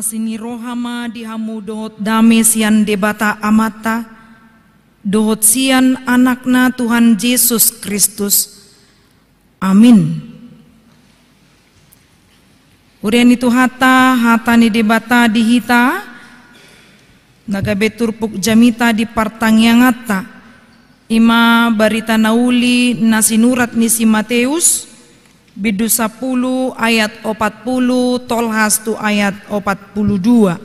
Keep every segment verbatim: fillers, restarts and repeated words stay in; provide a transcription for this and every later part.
Asi ni roha ma di hamu dohot dame sian Debata Amanta, dohot sian Anakna Tuhan Jesus Kristus. Amin. Huria ni Tuhanta, hata ni Debata di hita, na gabe turpuk jamita di partangianganta, ima barita na uli na sinurat ni si Mateus, bindu sampulu ayat opat pulu tolhas tu ayat opat pulu dua.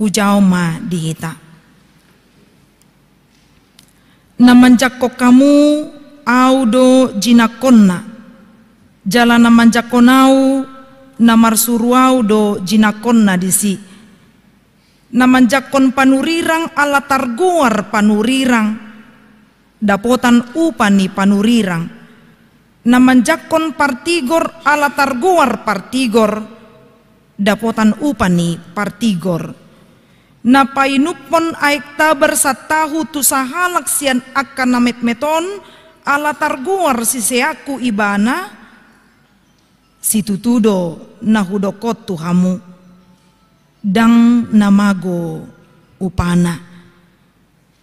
Hujaha ma di hita. Na manjangkon hamu, Ahu do jinangkonna, jala na manjangkon Ahu, na marsuru Ahu do jinangkonna disi. Na manjangkon panurirang ala targoar panurirang, dapotan upa ni panurirang. Na manjangkon partigor ala targoar partigor, dapotan upa ni partigor. Na painumhon aek tabar santahu tu sahalak sian angka na metmet on, ala targoar siseanku ibana, situtu do na hudok on tu hamu, ndang na mago upana.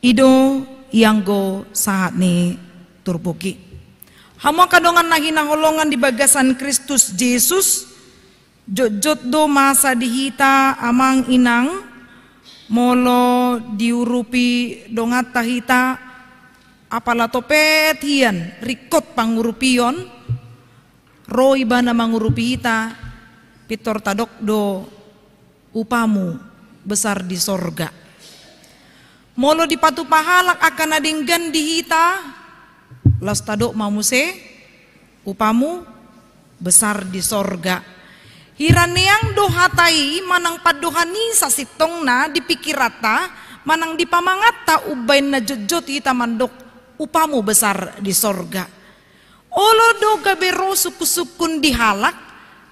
I do ianggo sahat ni turpuk i. Hamu angka dongan na hinaholongan di bagasan Kristus Jesus, jotjot do masa di hita amang inang, molo diurupi donganta hita, apala topet hian ringkot pangurupion, ro ibana mangurupi hita, pintor tadok do, upamu besar di sorga. Molo dipatupa halak angka na denggan di hita, laos tadok ma muse, upamu besar di sorga. Hira neang do hata i manang pandohan i sasintongna di pikiranta, manang di pamanganta umbaen na jotjot hita mandok, upamu besar di sorga. Olo do gabe ro sungkunsungkun di halak,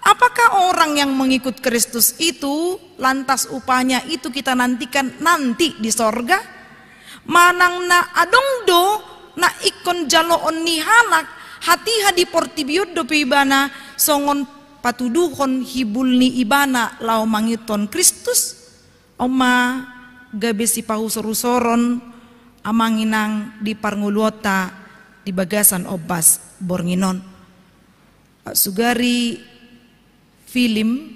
apakah orang yang mengikut Kristus itu lantas upanya itu kita nantikan nanti di sorga? Manang na adong do na ingkon jaloon ni halak, hatiha di portibi on dope ibana songon patuduhon hibul ni ibana laho mangihuthon Kristus? On ma gabe sipahusorusoron amang inang di parngoluonta di bagasan ombas borngin on. Sugari Pilim,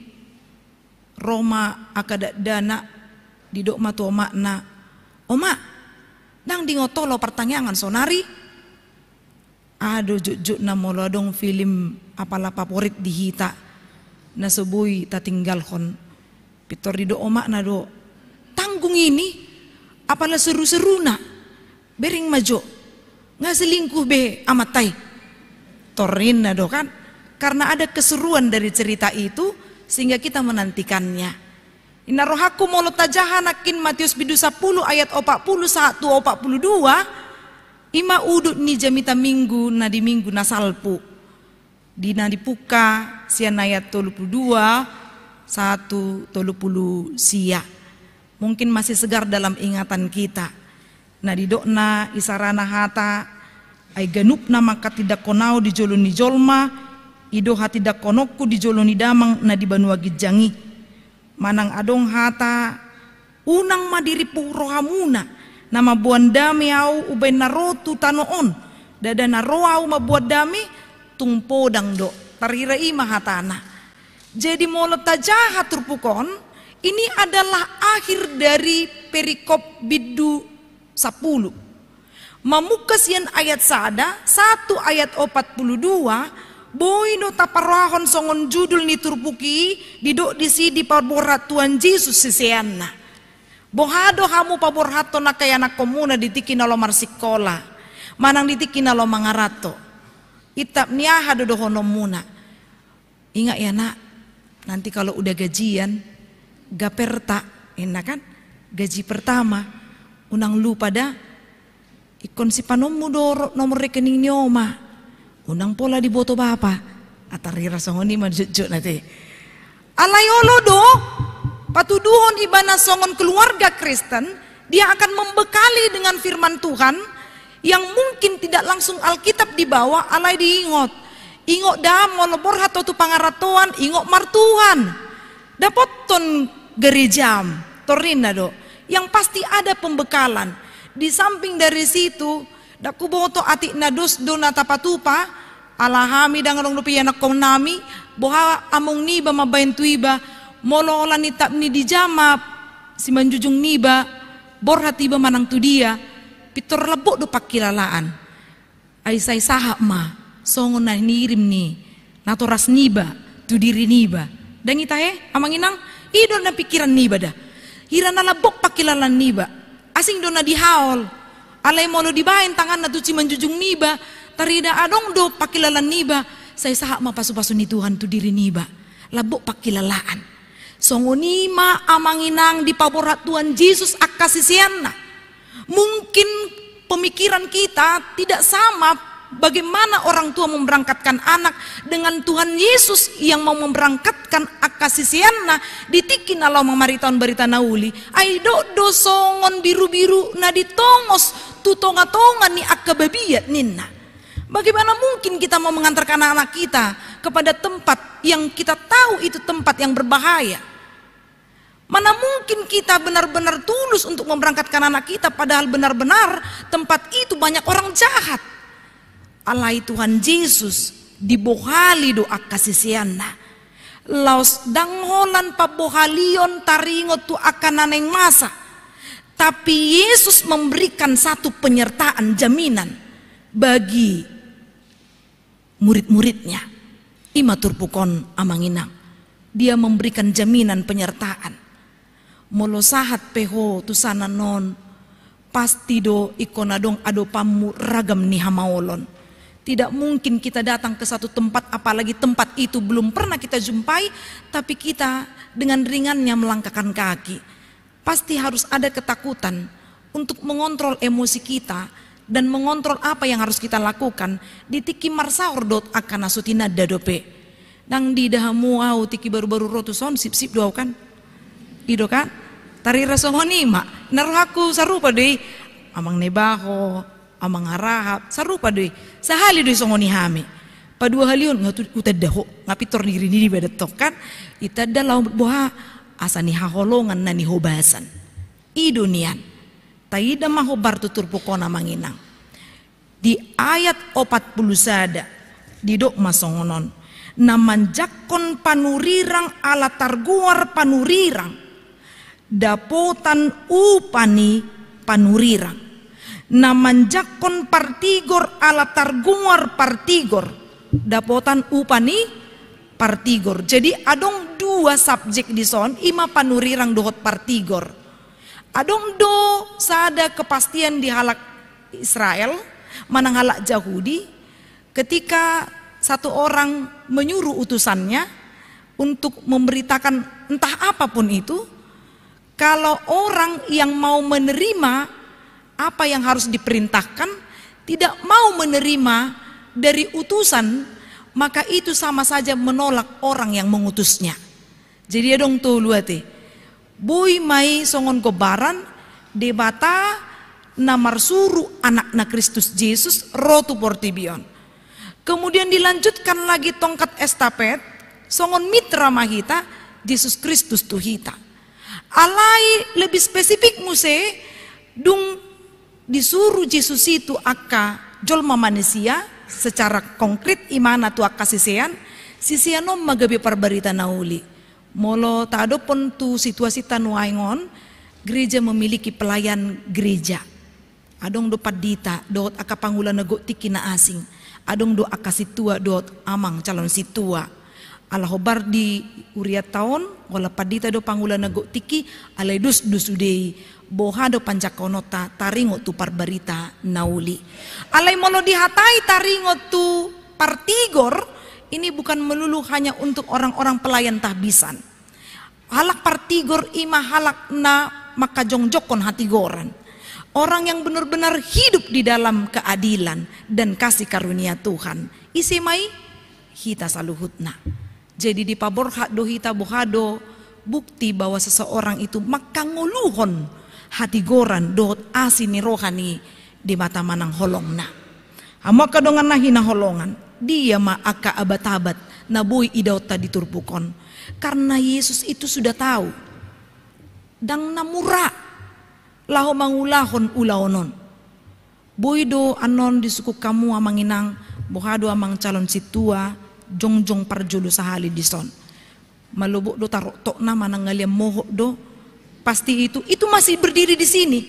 ro ma angka dakdanak, didok ma tu omakna, "Omak, ndang diingot ho laho partangiangan sonari?" Aha do jotjotna molo adong pilim apala paporit di hita, na so boi tatinggalhon? Pintor didok omakna do, "Tanggung ini, apala seru-seruna, bereng ma jo, nga selingkuh be amanta i." Tor ninna do kan, karena ada keseruan dari cerita itu, sehingga kita menantikannya. Inna rohangku molo tajaha nangkin Matius bindu sampulu ayat opat pulu sahat tu opat pulu dua, ima udut ni jamita Minggu na di Minggu na salpu. Di na dipungka sian ayat tolu pulu dua sahat tu tolu pulu sia. Mungkin masih segar dalam ingatan kita. Na didokna isarana hata, ai ganupna mangkatindangkon ahu di jolo ni jolma, i do hatindangkononku di jolo ni Damang na di banua ginjang i. Manang adong hata, unang ma dirimpung rohamuna, na mamboan dame ahu umbaen na ro tu tano on, ndada na ro ahu mamboan dame, tung podang do, tarhira i ma hatana. Jadi molo tajaha turpuk on, ini adalah akhir dari perikop bindu sampulu. Mamungka sian ayat sada sahat tu ayat opat pulu dua, boi do taparrohahon songon judul ni turpuk i, didok disi dipaborhat Tuhan Jesus siseanna. Boha do hamu paborhathon angka ianakhonmuna di tingki na laho marsingkola, manang di tingki na laho mangaranto? Itap ni aha do dohononmuna? Ingat ya nak, nanti kalau udah gajian, gaperta, inna kan, gaji pertama, unang lupa da, ingkon sipanonmu do ro-, nomor rekening ni oma, unang pola diboto bapa. Atar ira songon i ma jotjotna te. Alai olo do, patuduhon ibana songon keluarga Kristen, dia akan membekali dengan firman Tuhan yang mungkin tidak langsung Alkitab dibawa, alai diingot. Ingot da, molo borhat ho tu pangarantoan, ingot mar Tuhan. Dapothon gerejam, torina do, yang pasti ada pembekalan. Di samping dari situ, ndang huboto atik na dos do na tapatupa, ala hami ndang adong dope ianakhonnami, boha among niba mambahen tu iba, molo holan itap ni dijama simanjujung niba, borhat iba manang tu dia, pintor lambok do pangkilalaan. Ai sai sahat ma songon na niirim ni natoras niba tu diri niba. Ndang i tahe, amang inang? I do na pingkiran niba da. Hira na lambok pangkilalaan niba, asing do na dihaol. Alai molo dibahen tanganna tu simanjujung niba, tarida adong do pangkilalaan niba, sai sahat ma pasupasu ni Tuhan tu diri niba. Lambok pangkilalaan. Songon i ma, amang inang, dipaborhat Tuhan Jesus angka siseanna. Mungkin pemikiran kita tidak sama bagaimana orang tua memberangkatkan anak dengan Tuhan Yesus yang mau memberangkatkan angka siseanna di tingki na laho mamaritahon barita na uli. Ai dok do songon birubiru na ditongos tu tongatonga ni angka babiat, ninna. Bagaimana mungkin kita mau mengantarkan anak kita kepada tempat yang kita tahu itu tempat yang berbahaya? Mana mungkin kita benar-benar tulus untuk memberangkatkan anak kita, padahal benar-benar tempat itu banyak orang jahat? Alai Tuhan Jesus dibohali do angka siseanna. Laos ndang holan pambohalion taringot tu angka na naeng masa. Tapi Yesus memberikan satu penyertaan, jaminan bagi murid-muridnya. I ma turpuk on, amang inang. Dia memberikan jaminan penyertaan. Molo sahat pe ho tu sana non, pasti do ingkon adong adopanmu ragam ni hamaolon. Tidak mungkin kita datang ke satu tempat, apalagi tempat itu belum pernah kita jumpai, tapi kita dengan ringannya melangkahkan kaki. Pasti harus ada ketakutan untuk mengontrol emosi kita dan mengontrol apa yang harus kita lakukan di tingki marsaor dohot angka na so tinanda dope. Ndang diida hamu au tingki barubaru ro tu son, sipsip do au kan? I do kan? Tarira songon i ma. Na rohangku sarupa do i. Amang Nebaho, amang Harahap, sarupa do i. Sahali do i songon i hami. Paduahalihon nga tu-, hutanda ho, nga pintor ni iri ni badan tong kan. Itanda laho boha, asa nihaholongan na nihobasan. I do nian. Taida ma hombar tu turpuk on, amang inang. Di ayat opat pulu sada, didok ma songon on: Na manjangkon panurirang ala targoar panurirang, dapotan upa ni panurirang. Na manjangkon partigor ala targoar partigor, dapotan upa ni partigor. Jadi adong dua subjek dison, i ma panurirang dohot partigor. Adong do sada kepastian di halak Israel, manang halak Jahudi, ketika satu orang menyuruh utusannya untuk memberitakan entah apa pun itu, kalau orang yang mau menerima apa yang harus diperintahkan tidak mau menerima dari utusan, maka itu sama saja menolak orang yang mengutusnya. Jadi adong tolu ate. Boi ma i songon gombaran Debata na marsuru Anakna Kristus Jesus ro tu portibi on. Kemudian dilanjutkan lagi tongkat estafet, songon mitra ma hita, Jesus Kristus tu hita. Alai lebih spesifik muse, dung disuru Jesus i tu angka jolma manisia, secara konkret i ma na tu angka sisean, sisean on ma gabe parbarita na uli. Molo taadophon tu situasita nuaeng on, gereja memiliki pelayan gereja. Adong do pandita dohot angka pangula na gok tingki na asing. Adong do angka sintua dohot amang calon sintua. Ala hombar di hurianta on, holan pandita do pangula na gok tingki, alai dos do sude i, boha do panjangkononta taringot tu parbarita na uli. Alai molo dihatai taringot tu partigor, ini bukan melulu hanya untuk orang-orang pelayan tahbisan. Halak partigor i ma halak na mangkajongjonghon hatigoran. Orang yang benar-benar hidup di dalam keadilan dan kasih karunia Tuhan. Ise ma i? Hita saluhutna. Jadi dipaborhat do hita boha do bukti bahwa seseorang itu mangkangoluhon hatigoran dohot asi ni roha ni Debata manang holongna. Hamu angka dongan na hinaholongan, dia ma angka abat-abat na boi idaonta di turpuk on. Karena Yesus itu sudah tahu. Ndang na mura laho mangulahon ulaon on. Boi do annon disungkun hamu amang inang, boha do amang calon sintua, jongjong parjolo sahali dison. Malobok do taroktok na manang ngalian mohop do. Pasti itu, itu masih berdiri di sini.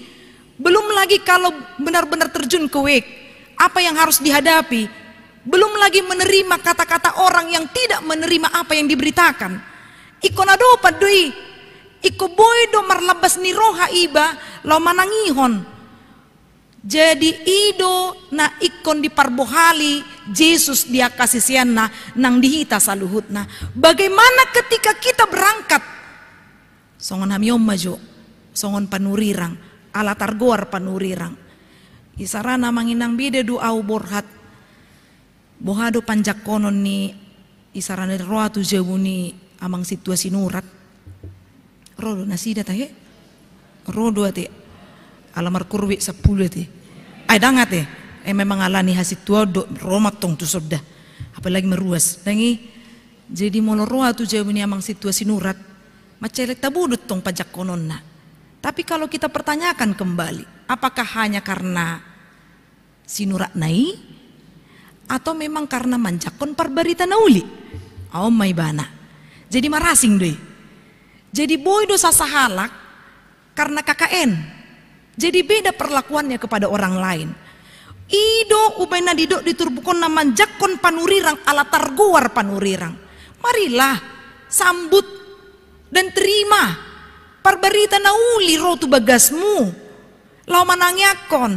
Belum lagi kalau benar-benar terjun ke wake, apa yang harus dihadapi? Belum lagi menerima kata-kata orang yang tidak menerima apa yang diberitakan. Ingkon adopan do i, ingkon boi do marlambas ni roha iba laho manangihon. Jadi i do na ingkon diparbohali Jesus di angka siseanna nang di hita saluhutna. Bagaimana ketika kita berangkat? Songon hami on ma jo, songon panurirang, ala targoar panurirang. Isarana amang inang, beda do au borhat. Boha do panjangkonon ni isarana ro au tu jabu ni amang sintua Sinurat? Ro do nasida tahe? Ro do ate. Ala markorwek sampulu ate. Ai ndang ate. Ai memang ala ni hasintuaon do ro ma tong tu songon i. Apalagi maruas. Ndang i. Jadi molo ro au tu jabu ni amang sintua Sinurat, mansai lek tabo do tong panjangkononna. Tapi kalau kita pertanyakan kembali, apakah hanya karena Sinuratna i, atau memang karena manjangkon parbarita na uli? Aon ma ibana. Jadi marasing do i. Jadi boi do sasahalak karena K K N. Jadi beda perlakuannya kepada orang lain. I do umbahen na didok di turpuk on na manjangkon panurirang ala targoar panurirang. Marilah, sambut dan terima parbarita na uli ro tu bagasmu. Laho manangiangkon.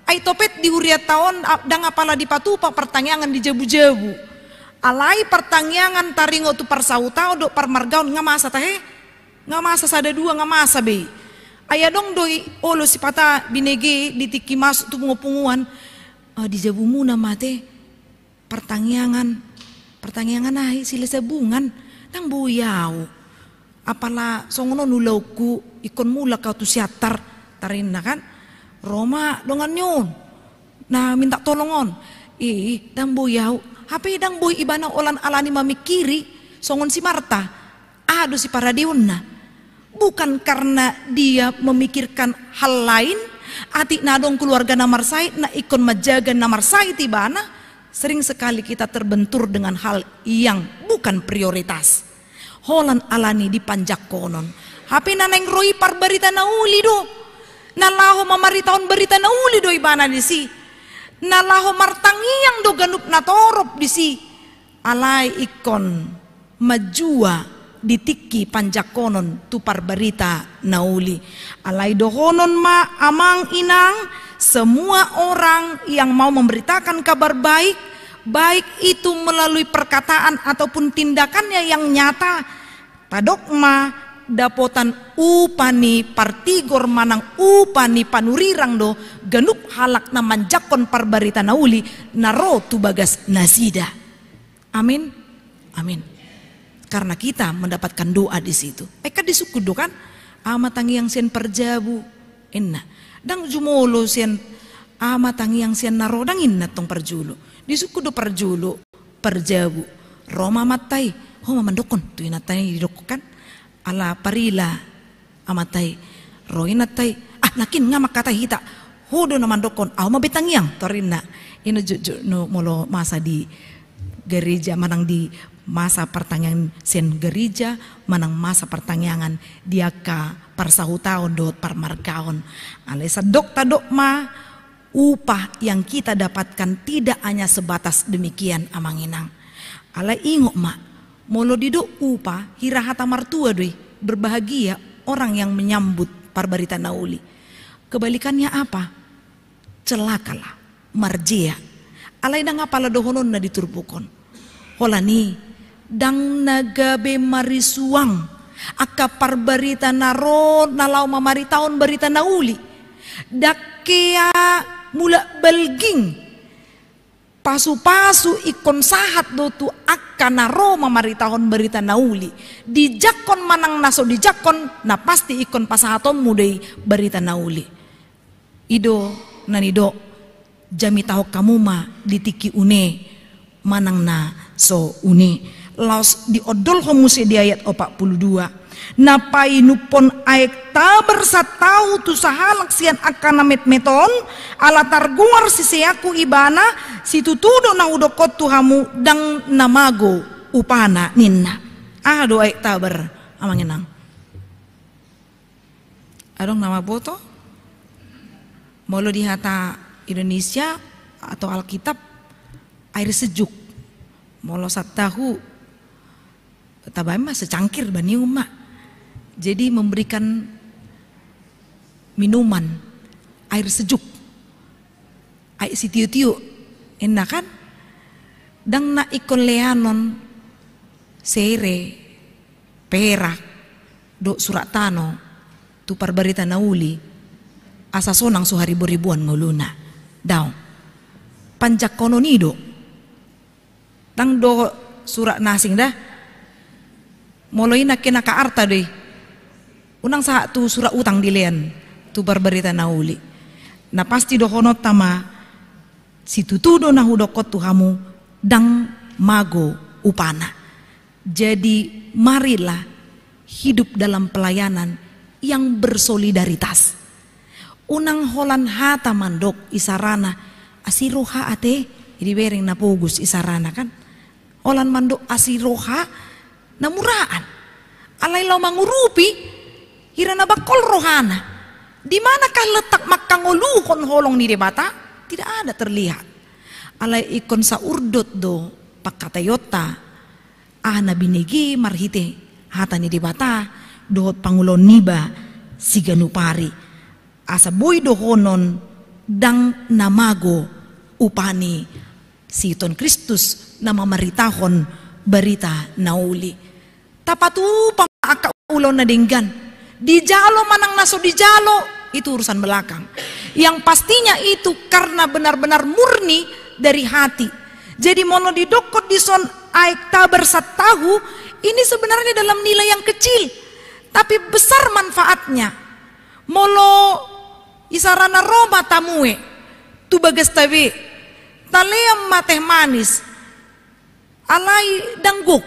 Ai topet di hurianta on, a-, ndang apala dipatupa partangiangan di jabu-jabu. Alai partangiangan taringot tu parsahuton dohot parmargaon nga masa tahe? Nga masa sada dua, nga masa be i. Ai adong do i olo sipata binege di tingki masuk tu punguan-punguan. Ah, di jabumuna ma ate. Partangiangan, partangiangan aha i, sila sabungan, ndang boi au. Apala songon on ulaonku, ingkon mulak au tu Siantar, tarinna kan. Ro ma dongan ni on na minta tolong on. Ih, ndang boi au. Hape ndang boi ibana holan alani mamingkiri songon si Marta. Aha do siparadeonna? Bukan karena dia memikirkan hal lain, atik na adong keluarga na marsahit, na ingkon manjaga na marsahit ibana, sering sekali kita terbentur dengan hal yang bukan prioritas. Holan alani dipanjangkonon. Hape na naeng ro i parbarita na uli do. Na laho mamaritahon barita na uli do ibana disi. Na laho martangiang do ganup na torop disi. Alai ingkon manjua di tingki panjangkonon tu parbarita na uli. Alai dohonon ma amang inang, semua orang yang mau memberitakan kabar baik, baik itu melalui perkataan ataupun tindakannya yang nyata, tadok ma dapotan upa ni partigor manang upa ni panurirang do ganup halak na manjangkon parbarita na uli na ro tu bagas nasida. Amin. Amin. Karena kita mendapatkan doa di situ. Eh, kan disungkun do kan? Aha ma tangiang sian parjabu, inna. Ndang jumolo sian aha ma tangiang sian na ro, ndang inna tong parjolo. Disungkun do parjolo parjabu. Ro ma amanta i. Ho ma mandokkon tu inanta i, didok kan. Ala parila amanta i. Ro inanta i, ah, nangkin nga mangkatai hita. Ho do na mandokkon, ahu ma be tangiang, torinna. Ino jotjot no molo masa di gereja manang di masa partangiangan sian gereja, manang masa partangiangan di angka parsahutaon dohot parmargaon. Alai sandok tadok ma, upah yang kita dapatkan tidak hanya sebatas demikian, amang inang. Alai ingot ma, molo didok upah, hira hata martua do i, berbahagia orang yang menyambut parbarita na uli. Kebalikannya apa? Celakalah, marjea. Alai ndang apala dohononna di turpuk on. Holan i, ndang na gabe marisuang angka parbarita na ro na laho mamaritahon barita na uli. Ndang hea mulak balging. Pasupasu ingkon sahat do tu angka na ro mamaritahon barita na uli. Dijangkon manang na so dijangkon, na pasti ingkon pasahatonmu do i barita na uli. I do na nidok, jamitahon hamu ma di tingki une manang na so une. Laos diondolhon muse di ayat opat pulu dua, na painumhon aek tabar satahu tu sahalak sian angka na metmet on, ala targoar siseanku ibana, situtu do na hudok on tu hamu, ndang na mago upana ninna. Aha do aek tabar, amang inang? Adong na maboto? Molo di hata Indonesia atau Alkitab, air sejuk. Molo satahu, tabaen ma secangkir, bani uma. Jadi memberikan minuman, air sejuk. Aek sitiotio, enak kan? Ndang na ingkon leanon sere, perak, dohot surat tano tu parbarita na uli, asa sonang so hariboriboan ngoluna. Daong. Panjangkonon i do. Ndang dohot surat na asing da. Molo i nangkin angka arta do i. Unang sahat tu surat utang dilean tu parbarita na uli. Na pasti dohononta ma, situtu do na hudok on tu hamu, ndang mago upana. Jadi marilah hidup dalam pelayanan yang bersolidaritas. Unang holan hata mandok isarana, asi roha ate, jadi bereng na pogos isarana kan. Holan mandok asi roha, na muraan. Alai laho mangurupi, hira na bangkol rohana. Di manakah letak mangkangoluhon holong ni Debata? Tidak ada terlihat. Alai ingkon saurdot do pangkataionta, aha na binege marhite hata ni Debata dohot pangulaon niba siganup ari. Asa boi dohonon ndang na mago upa ni siihuthon Kristus na mamaritahon barita na uli. Tapatupa ma angka ulaon na denggan. Dijalo manang na so dijalo, itu urusan belakang. Yang pastinya itu karena benar-benar murni dari hati. Jadi molo didokkon dison aek tabar satahu, ini sebenarnya dalam nilai yang kecil, tapi besar manfaatnya. Molo isarana ro ma tamue tu bagasta be, talean ma teh manis, alai ndang gok.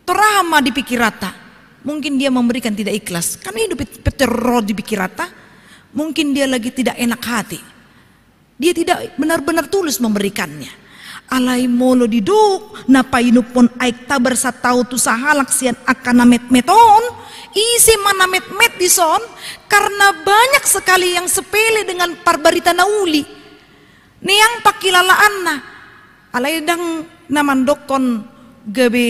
Tor aha ma di pikiranta? Mungkin dia memberikan tidak ikhlas. Kan i do pe-, pe-, ro di pikiranta. Mungkin dia lagi tidak enak hati. Dia tidak benar-benar tulus memberikannya. Alai molo didok, na painumhon aek tabar satahu tu sahalak sian angka na metmet on, ise ma na metmet dison, karena banyak sekali yang sepele dengan parbarita na uli. Neang pangkilalaanna, alai ndang na mandokkon gabe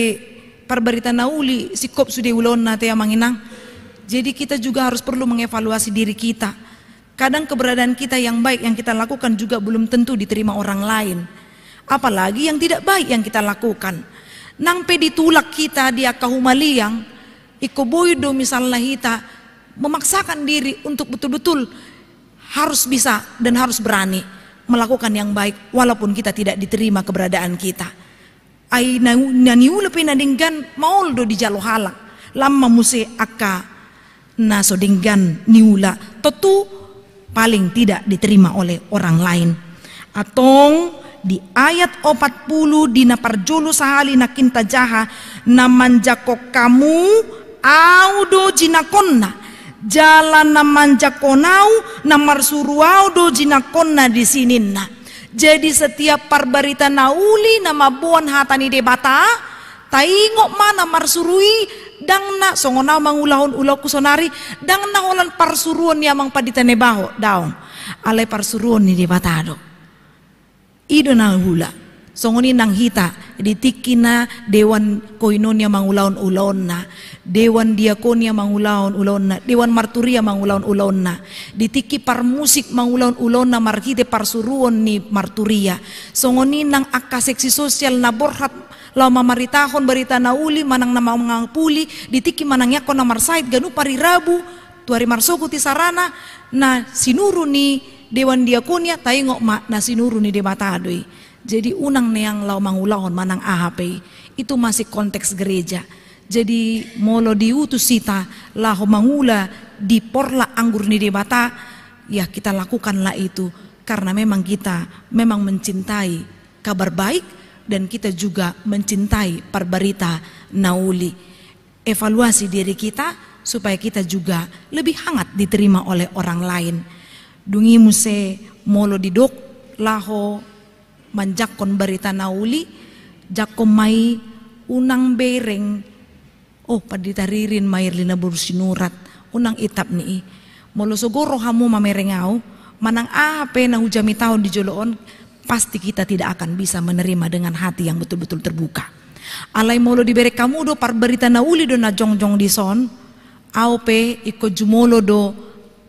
parbarita na uli singkop sude ulaonna ate amang inang. Jadi kita juga harus perlu mengevaluasi diri kita. Kadang keberadaan kita yang baik yang kita lakukan juga belum tentu diterima orang lain. Apalagi yang tidak baik yang kita lakukan. Nang pe ditulak hita di angka humaliang, ingkon boi do misalna hita memaksakan diri untuk betul-betul harus bisa dan harus berani melakukan yang baik walaupun kita tidak diterima keberadaan kita. Ai na, na niula pe na denggan maol do dijalo halak. Lam ma muse angka na so denggan niula, tontu paling tidak diterima oleh orang lain. Antong di ayat opat pulu di na parjolo sahali nangkin tajaha, na manjangkon hamu, ahu do jinangkonna, jala na manjangkon ahu, na marsuru ahu do jinangkonna disi ninna. Jadi setiap parbarita na uli na mamboan hata ni Debata, taingot ma na marsuru i, ndang na songon ahu mangulahon ulaonku sonari, ndang na holan parsuruon ni amang pandita Nebaho, daong. Alai parsuruon ni Debata do. I do na huula. Songon i nang hita, di tingki na dewan koinonia mangulahon ulaonna, dewan diakonia mangulahon ulaonna, dewan marturia mangulahon ulaonna, di tingki parmusik mangulahon ulaonna marhite parsuruon ni marturia. Songon i nang angka seksi sosial na borhat laho mamaritahon barita na uli manang na mangapuli, di tingki manangiangkon na marsahit ganup ari Rabu, tu ari marsogot isarana, na sinuru ni dewan diakonia, taingot ma na sinuru ni Debata do i. Jadi unang neang laho mangulahon manang aha pe i. Itu masih konteks gereja. Jadi molo diutus hita laho mangula di porlak anggur ni Debata, ya kita lakukanlah itu. Karena memang kita memang mencintai kabar baik, dan kita juga mencintai parbarita na uli. Evaluasi diri kita supaya kita juga lebih hangat diterima oleh orang lain. Dung i muse molo didok laho manjangkon barita na uli, jangkon ma i, unang bereng, oh, pandita ririn ma i, erlina boru Sinurat, unang itap ni i. Molo sogo rohamu mamereng au, manang aha pe na hujamitahon di jolo on, pasti kita tidak akan bisa menerima dengan hati yang betul-betul terbuka. Alai molo dibereng hamu do parbarita na uli do na jongjong dison, au pe ingkon jumolo do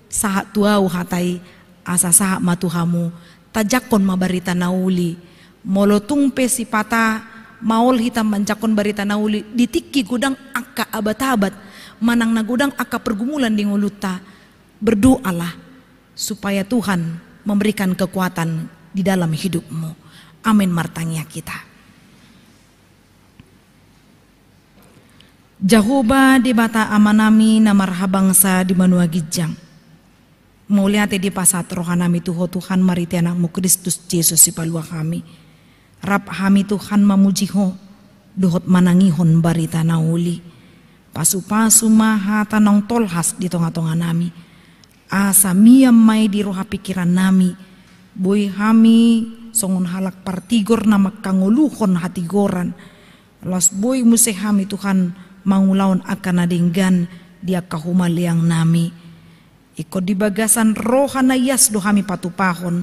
sahat tu au hata i, asa sahat ma tu hamu. Tajangkon ma barita na uli. Molo tung pe sipata maol hita manjangkon barita na uli di tingki godang angka abat-abat manang na godang angka pergumulan di ngolunta, berdoalah supaya Tuhan memberikan kekuatan di dalam hidupmu. Amin. Martangiang hita. Jahowa Debata Amanami na marhabangsa di banua ginjang, mauliate dipasahat rohanami tu Ho Tuhan marhite Anakmu Kristus Jesus Sipalua hami. Rap hami Tuhan mamuji Ho dohot manangihon barita na uli. Pasupasu ma hata naung tolhas di tongatonganami, asa mian ma i di roha pikirannami. Boi hami songon halak partigor na mangkangoluhon hatigoran. Laos boi muse hami Tuhan mangulahon angka na denggan di angka humaliangnami. Ingkon di bagasan roha na ias do hami patupahon,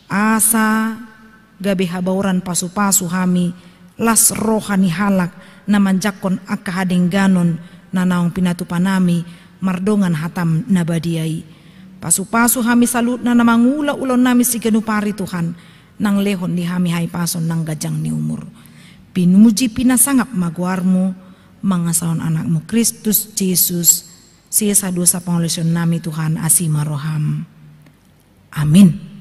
asa gabe habaoran pasupasu hami, las roha ni halak na manjangkon angka hadengganon na naung pinatupanami mardongan hatam na badia i. Pasupasu hami saluhutna na mangula ulaonnami siganup ari Tuhan, nang lehon di hami hahipason nang ganjang ni umur. Pinuji pinasangap ma goarmu, mangasahon Anakmu Kristus Jesus, sesa dosa pangalaosionnami Tuhan, asi ma roham. Amin.